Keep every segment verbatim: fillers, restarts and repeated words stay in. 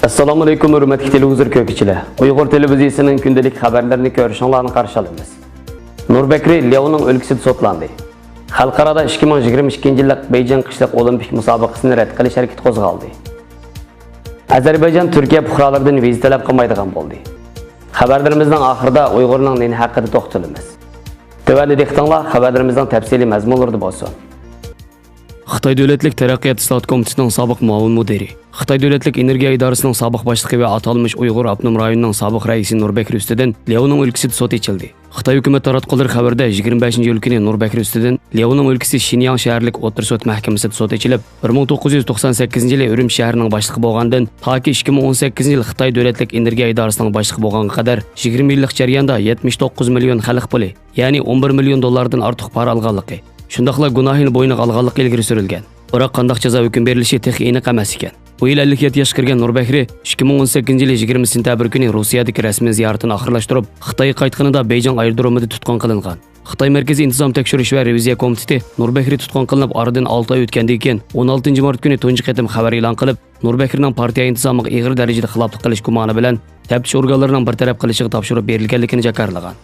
ئەسسالامۇئەلەيكۇم، ھۆرمەتلىك تېلېۋىزور كۆرگۈچىلەر. ئۇيغۇر تېلېۋىزىيىسىنىڭ كۈندىلىك خەۋەرلىرىنى كۆرۈشۈڭلارنى قارشى ئالىمىز. نۇر بەكرى لياۋنىڭ ئۆلكىسىدە سوتلاندى. خەلقئارادا ئىككى مىڭ يىگىرمە ئىككىنچى يىللىق بېيجىڭ قىشلىق ئولىمپىك مۇسابىقىسىنى رەت قىلىش ھەرىكىتى قوزغالدى. ئەزەربەيجان تۈركىيە پۇقرالىرىدىن ۋىزا تەلەپ قىلمايدىغان بولدى. خەۋەرلىرىمىزنىڭ ئاخىرىدا ئۇيغۇرنىڭ نېنى ھەققىدە توختىلىمىز. تۆۋەندە دىققىتىڭلار خەۋەرلىرىمىزنىڭ تەپسىلىي مەزمۇنلىرىدا بولسۇن. خىتاي دۆلەتلىك تەرەققىيات ئىسلاھات كومىتېتىنىڭ سابىق مۇئاۋىن مۇدىرى، خىتاي دۆلەتلىك ئېنېرگىيە ئىدارىسىنىڭ سابىق باشلىقى ۋە ئاتالمىش ئۇيغۇر ئاپتونوم رايونىنىڭ سابىق رەئىسى نۇر بەكرى ئۈستىدىن لياۋنىڭ ئۆلكىسىدە سوت ئېچىلدى. خىتاي ھۆكۈمەت تاراتقۇلىرى خەۋىرىدە، يىگىرمە بەشىنچى ئىيۇل كۈنى نۇر بەكرى ئۈستىدىن لياۋنىڭ ئۆلكىسى شىنياڭ شەھەرلىك ئوتتۇرا سوت مەھكىمىسىدە سوت ئېچىلىپ، بىر مىڭ توققۇز يۈز توقسان سەككىزىنچى يىلى ئۈرۈمچى شەھىرىنىڭ باشلىقى بولغاندىن تاكى ئىككى مىڭ ئون سەككىزىنچى يىل خىتاي دۆلەتلىك ئېنېرگىيە ئىدارىسىنىڭ باشلىقى بولغانغا قەدەر يىگىرمە يىللىق جەرياندا يەتمىش توققۇز مىليون خەلق پۇلى، يەنى ئون بىر مىليون دوللاردىن ئارتۇق پارا ئالغانلىقى، شۇنداقلا گۇناھىنى بوينىغا ئالغانلىقى ئىلگىرى سۈرۈلگەن. بىراق قانداق جازا ھۆكۈم بېرىلىشى تېخى ئېنىق ئەمەس ئىكەن. بۇ يىل ئەللىك يەتتە ياشقا كىرگەن نۇر بەكرى ئىككى مىڭ ئون سەككىزىنچى يىلى يىگىرمە سېنتەبىر كۈنى روسىيەدىكى رەسمىي زىيارىتىنى ئاخىرلاشتۇرۇپ، خىتايغا قايتقىنىدا بېيجىڭ ئايرودرومىدا تۇتقۇن قىلىنغان. خىتاي مەركىزىي ئىنتىزام تەكشۈرۈش ۋە رېۋىزىيە كومىتېتى نۇر بەكرى تۇتقۇن قىلىنىپ ئارىدىن ئالتە ئاي ئۆتكەندىن كېيىن، ئون ئالتىنچى مارت كۈنى تۇنجى قېتىم خەۋەر ئېلان قىلىپ، نۇر بەكرىنىڭ پارتىيە ئىنتىزامىغا ئېغىر دەرىجىدە خىلاپلىق قىلىش گۇمانى بىلەن تەپتىش ئورگانلىرىنىڭ بىر تەرەپ قىلىشىغا تاپشۇرۇپ بېرىلگەنلىكىنى جاكارلىغان.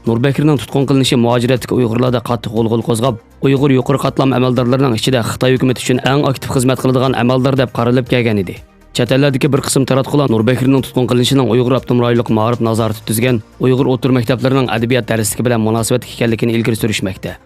نۇر بەكرىنىڭ تۇتقۇن قىلىنىشى مۇھاجىرەتتىكى ئۇيغۇرلاردا قاتتىق غۇلغۇلا قوزغاپ، ئۇيغۇر يۇقىرى قاتلام ئەمەلدارلىرىنىڭ ئىچىدە خىتاي ھۆكۈمىتى ئۈچۈن ئەڭ ئاكتىپ خىزمەت قىلىدىغان ئەمەلدار دەپ قارىلىپ كەلگەن ئىدى. چەت ئەللەردىكى بىر قىسىم تاراتقۇلار نۇر بەكرىنىڭ تۇتقۇن قىلىنىشىنىڭ ئۇيغۇر ئاپتونوم رايونلۇق مائارىپ نازارىتى تۈزگەن ئۇيغۇر ئوتتۇرا مەكتەپلىرىنىڭ ئەدەبىيات دەرسلىكى بىلەن مۇناسىۋەتلىك ئىكەنلىكىنى ئىلگىرى سۈرۈشمەكتە.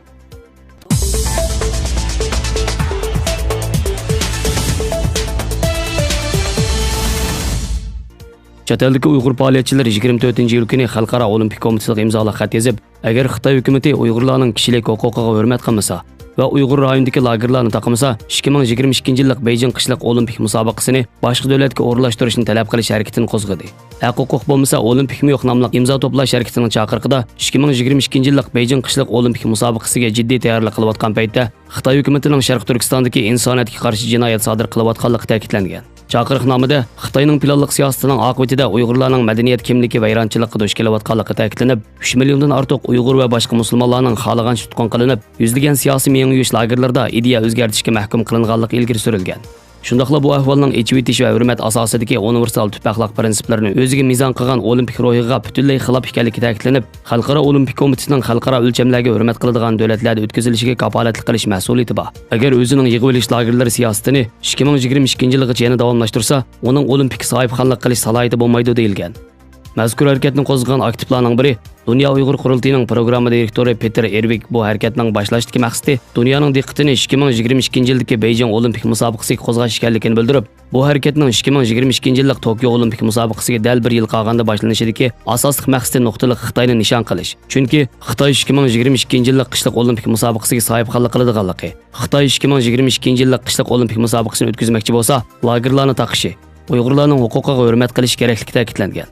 چەت ئەلدىكى ئۇيغۇر پائالىيەتچىلىرى يىگىرمە تۆتىنچى ئىيۇل كۈنى خەلقئارا ئولىمپىك كومىتېتىغا ئىمزالاپ خەت يېزىپ، ئەگەر خىتاي ھۆكۈمىتى ئۇيغۇرلارنىڭ كىشىلىك ھوقۇقىغا ھۆرمەت قىلمىسا ۋە ئۇيغۇر رايونىدىكى لاگېرلارنى تاقىمىسا، ئىككى مىڭ يىگىرمە ئىككىنچى يىللىق بېيجىڭ قىشلىق ئولىمپىك مۇسابىقىسىنى باشقا دۆلەتكە ئورۇنلاشتۇرۇشنى تەلەپ قىلىش ھەرىكىتىنى قوزغىدى. ھەق ھوقۇق بولمىسا، ئولىمپىكمۇ يوق ناملىق ئىمزا توپلاش ھەرىكىتىنىڭ چاقىرىقىدا ئىككى مىڭ يىگىرمە ئىككىنچى يىللىق بېيجىڭ قىشلىق ئولىمپىك مۇسابىقىسىگە جىددىي تەييارلىق قىلىۋاتقان پەيتتە، خىتاي ھۆكۈمىتىنىڭ شەرقىي تۈركىستاندىكى ئىنسانىيەتكە قارشى جىنايەت سادىر قىلىۋاتقانلىقى تەكىتلەنگەن. چاقىرىقنامىدە خىتاينىڭ پىلانلىق سىياسىتىنىڭ ئاقىۋىتىدە ئۇيغۇرلارنىڭ مەدەنىيەت كىملىكى ۋەيرانچىلىققا دۇچ كېلىۋاتقانلىقى تەكىتلىنىپ، ئۈچ مىليوندىن ئارتۇق ئۇيغۇر ۋە باشقا مۇسۇلمانلارنىڭ خالىغانچە تۇتقۇن قىلىنىپ، يۈزلىگەن سىياسىي مېڭە يۇيۇش لاگېرلىرىدا ئىدىيە ئۆزگەرتىشكە مەھكۇم قىلىنغانلىقى ئىلگىرى سۈرۈلگەن. شۇنداقلا بۇ ئەھۋالنىڭ ئېچىۋېتىش ۋە ھۆرمەت ئاساسىدىكى ئۇنىۋېرسال تۈپ ئەخلاق پىرىنسىپلىرىنى ئۆزىگە مىزان قىلغان ئولىمپىك روھىغا پۈتۈنلەي خىلاپ ئىكەنلىكى تەكىتلىنىپ، خەلقئارا ئولىمپىك كومىتېتىنىڭ خەلقئارا ئۆلچەملەرگە ھۆرمەت قىلىدىغان دۆلەتلەردە ئۆتكۈزۈلۈشىگە كاپالەتلىك قىلىش مەسئۇلىيىتى بار. ئەگەر ئۆزىنىڭ يىغىۋېلىش لاگېرلىرى سىياسىتىنى ئىككى مىڭ يىگىرمە ئىككىنچى يىلغىچە يەنە داۋاملاشتۇرسا، ئۇنىڭ ئولىمپىك ساھىبخانلىق قىلىش سالاھىيىتى بولمايدۇ، دېيىلگەن. مەزكۇر ھەرىكەتنى قوزغىغان ئاكتىپلارنىڭ بىرى، دۇنيا ئۇيغۇر قۇرۇلتىيىنىڭ پروگرامما دىرېكتورى پېتېر ئېرۋىك بۇ ھەرىكەتنىڭ باشلاشتىكى مەقسىتى دۇنيانىڭ دىققىتىنى ئىككى مىڭ يىگىرمە ئىككىنچى يىلدىكى بېيجىڭ ئولىمپىك مۇسابىقىسىگە قوزغاش ئىكەنلىكىنى بىلدۈرۈپ، بۇ ھەرىكەتنىڭ ئىككى مىڭ يىگىرمە ئىككىنچى يىللىق توكيو ئولىمپىك مۇسابىقىسىگە دەل بىر يىل قالغاندا باشلىنىشىدىكى ئاساسلىق مەقسىتى نۇقتىلىق خىتاينى نىشان قىلىش. چۈنكى خىتاي ئىككى مىڭ يىگىرمە ئىككىنچى يىللىق قىشلىق ئولىمپىك مۇسابىقىسىگە ساھىبخانلىق قىلىدىغانلىقى، خىتاي ئىككى مىڭ يىگىرمە ئىككىنچى يىللىق قىشلىق ئولىمپىك مۇسابىقىسىنى ئۆتكۈزمەكچى بولسا، لاگېرلارنى تاقىشى، ئۇيغۇرلارنىڭ ھوقۇقىغا ھۆرمەت قىلىشى كېرەكلىكى تەكىتلەنگەن.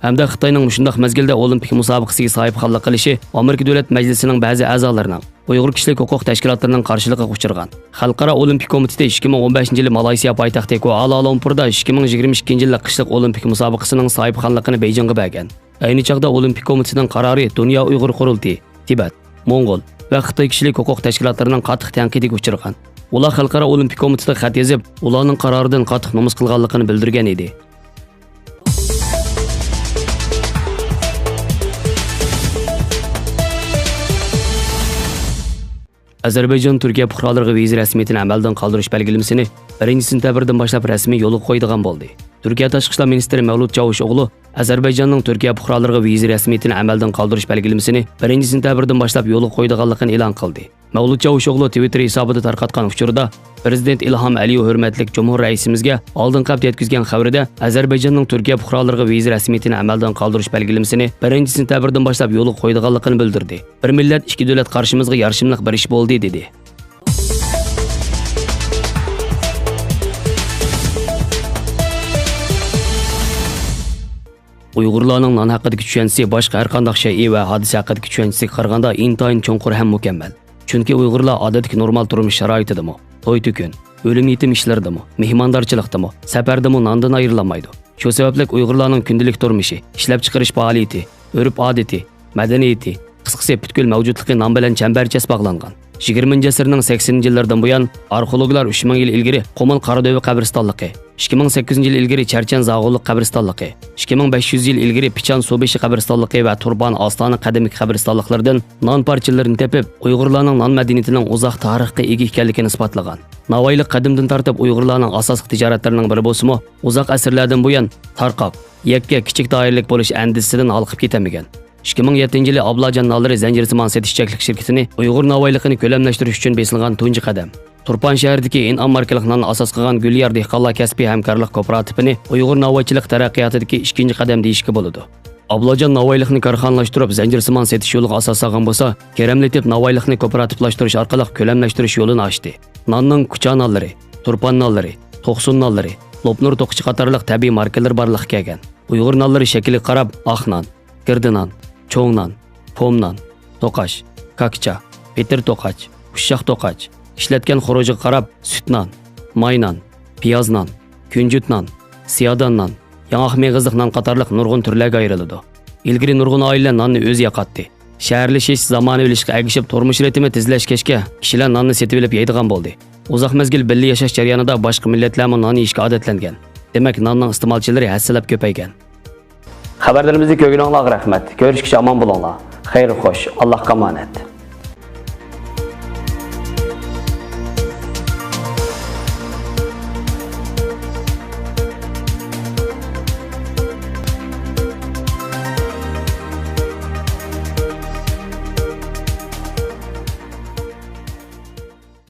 ھەمدە خىتاينىڭ مۇشۇنداق مەزگىلدە ئولىمپىك مۇسابىقىسىگە ساھىبخانلىق قىلىشى ئامېرىكا دۆلەت مەجلىسىنىڭ بەزى ئەزالىرىنىڭ، ئۇيغۇر كىشىلىك ھوقۇق تەشكىلاتلىرىنىڭ قارشىلىقىغا ئۇچرىغان. خەلقئارا ئولىمپىك كومىتېتى ئىككى مىڭ ئون بەشىنچى يىلى مالايسىيا پايتەختى كوئالالۇمپۇردا ئىككى مىڭ يىگىرمە ئىككىنچى يىللىق قىشلىق ئولىمپىك مۇسابىقىسىنىڭ ساھىبخانلىقىنى بېيجىڭغا بەرگەن. ئەينى چاغدا ئولىمپىك كومىتېتىنىڭ قارارى دۇنيا ئۇيغۇر قۇرۇلتىيى، تىبەت، موڭغۇل ۋە خىتاي كىشىلىك ھوقۇق تەشكىلاتلىرىنىڭ قاتتىق تەنقىدىگە ئۇچرىغان. ئۇلار خەلقئارا ئولىمپىك كومىتېتىغا خەت يېزىپ، ئۇلارنىڭ قارارىدىن قاتتىق نومۇس قىلغانلىقىنى بىلدۈرگەن ئىدى. ئەزەربەيجان تۈركىيە پۇقرالىرىغا ۋىزا رەسمىيىتىنى ئەمەلدىن قالدۇرۇش بەلگىلىمىسىنى بىرىنچى سېنتەبىردىن باشلاپ رەسمىي يولغا قويىدىغان بولدى. تۈركىيە تاشقى ئىشلار مىنىستىرى مەۋلۇت چاۋۇشئوغلۇ ئەزەربەيجاننىڭ تۈركىيە پۇقرالىرىغا ۋىزا رەسمىيىتىنى ئەمەلدىن قالدۇرۇش بەلگىلىمىسىنى بىرىنچى سېنتەبىردىن باشلاپ يولغا قويىدىغانلىقىنى ئېلان قىلدى. مەۋلۇت چاۋۇشئوغلۇ تىۋىتتېر ھېسابىدا تارقاتقان ئۇچۇردا، پىرېزىدېنت ئىلھام ئەلىيېۋ ھۆرمەتلىك جۇمھۇر رەئىسىمىزگە ئالدىنقى ھەپتە يەتكۈزگەن خەۋىرىدە، ئەزەربەيجاننىڭ تۈركىيە پۇقرالىرىغا ۋىزا رەسمىيىتىنى ئەمەلدىن قالدۇرۇش بەلگىلىمىسىنى بىرىنچى سېنتەبىردىن باشلاپ يولغا قويىدىغانلىقىنى بىلدۈردى. بىر مىللەت، ئىككى دۆلەت قارىشىمىزغا يارىشىملىق بىر ئىش بولدى، دېدى. ئۇيغۇرلارنىڭ نان ھەققىدىكى چۈشەنچىسى باشقا ھەرقانداق شەيئى ۋە ھادىسە ھەققىدىكى چۈشەنچىسىگە قارىغاندا ئىنتايىن چوڭقۇر ھەم مۇكەممەل. چۈنكى ئۇيغۇرلار ئادەتتىكى نورمال تۇرمۇش شارائىتىدىمۇ، توي-تۆكۈن، ئۆلۈم-يېتىم ئىشلىرىدىمۇ، مېھماندارچىلىقتىمۇ، سەپەردىمۇ ناندىن ئايرىلالمايدۇ. شۇ سەۋەبلىك ئۇيغۇرلارنىڭ كۈندىلىك تۇرمۇشى، ئىشلەپچىقىرىش پائالىيىتى، ئۆرپ-ئادىتى، مەدەنىيىتى، قىسقىسى، پۈتكۈل مەۋجۇتلۇقى نان بىلەن چەمبەرچاس باغلانغان. يىگىرمىنچى ئەسىرنىڭ سەكسىنىنچى يىللىرىدىن بۇيان، ئارخېئولوگلار ئۈچ مىڭ يىل ئىلگىرى قۇمۇل قارادۆۋە قەبرىستانلىقى، ئىككى مىڭ سەككىزىنچى يىل ئىلگىرى چەرچەن زاغۇللۇق قەبرىستانلىقى، ئىككى مىڭ بەش يۈز يىل ئىلگىرى پىچان سۇبېشى قەبرىستانلىقى ۋە تۇرپان ئاستانە قەدىمكى قەبرىستانلىقلىرىدىن نان پارچىلىرىنى تېپىپ، ئۇيغۇرلارنىڭ نان مەدەنىيىتىنىڭ ئۇزاق تارىخقا ئىگە ئىكەنلىكىنى ئىسپاتلىغان. ناۋايلىق قەدىمدىن تارتىپ ئۇيغۇرلارنىڭ ئاساسلىق تىجارەتلىرىنىڭ بىرى بولسىمۇ، ئۇزاق ئەسىرلەردىن بۇيان تارقاپ، يەككە، كىچىك دائىرىلىك بولۇش ئەندىزىسىدىن ھالقىپ كېتەلمىگەن. ئىككى مىڭ يەتتىنچى يىلى ئابلاجان نانلىرى زەنجىرسىمان سېتىش چەكلىك شىركىتىنى ئۇيغۇر ناۋايلىقىنى كۆلەملەشتۈرۈش ئۈچۈن بېسىلغان تۇنجى قەدەم. تۇرپان شەھىرىدىكى ئىنئام ماركىلىق ناننى ئاساس قىلغان گۈليار دېھقانلار كەسپىي ھەمكارلىق كوپىراتىپىنى ئۇيغۇر ناۋايچىلىق تەرەققىياتىدىكى ئىككىنچى قەدەم دېيىشكە بولىدۇ. ئابلاجان ناۋايلىقنى كارخانىلاشتۇرۇپ، زەنجىرسىمان سېتىش يولىغا ئاساس سالغان بولسا، كېرەملىتىپ ناۋايلىقنى كوپىراتىپلاشتۇرۇش ئارقىلىق كۆلەملەشتۈرۈش يولىنى ئاچتى. ناننىڭ كۇچا نانلىرى، تۇرپان نانلىرى، توقسۇن نانلىرى، لوپنۇر توقىچى قاتارلىق تەبىئىي ماركىلىرى بارلىققا كەلگەن. ئۇيغۇر نانلىرى شەكلىگە قاراپ، ئاق نان، گىردە نان، چوڭ نان، پوم نان، توقاچ، كاكچا، پېتىر توقاچ، ئۇششاق توقاچ، ئىشلەتكەن خورۇجىغا قاراپ، سۈت نان، ماي نان، پىياز نان، كۈنجۈت نان، سىيادان نان، ياڭاق مېغىزلىق نان قاتارلىق نۇرغۇن تۈرلەرگە ئايرىلىدۇ. ئىلگىرى نۇرغۇن ئائىلىلەر ناننى ئۆزى ياقاتتى. شەھەرلىشىش، زامانىۋىلىشىشقا ئەگىشىپ تۇرمۇش رىتىمى تېزلەشكەچكە، كىشىلەر ناننى سېتىۋېلىپ يەيدىغان بولدى. ئۇزاق مەزگىل بىللە ياشاش جەريانىدا باشقا مىللەتلەرمۇ نان يېيىشكە ئادەتلەنگەن. دېمەك، ناننىڭ ئىستېمالچىلىرى ھەسسىلەپ كۆپەيگەن. خەۋەرلىرىمىزنى كۆرگىنىڭلارغا رەھمەت. كۆرۈشكىچە ئامان بولۇڭلار. خەير خوش، ئاللاھقا ئامانەت.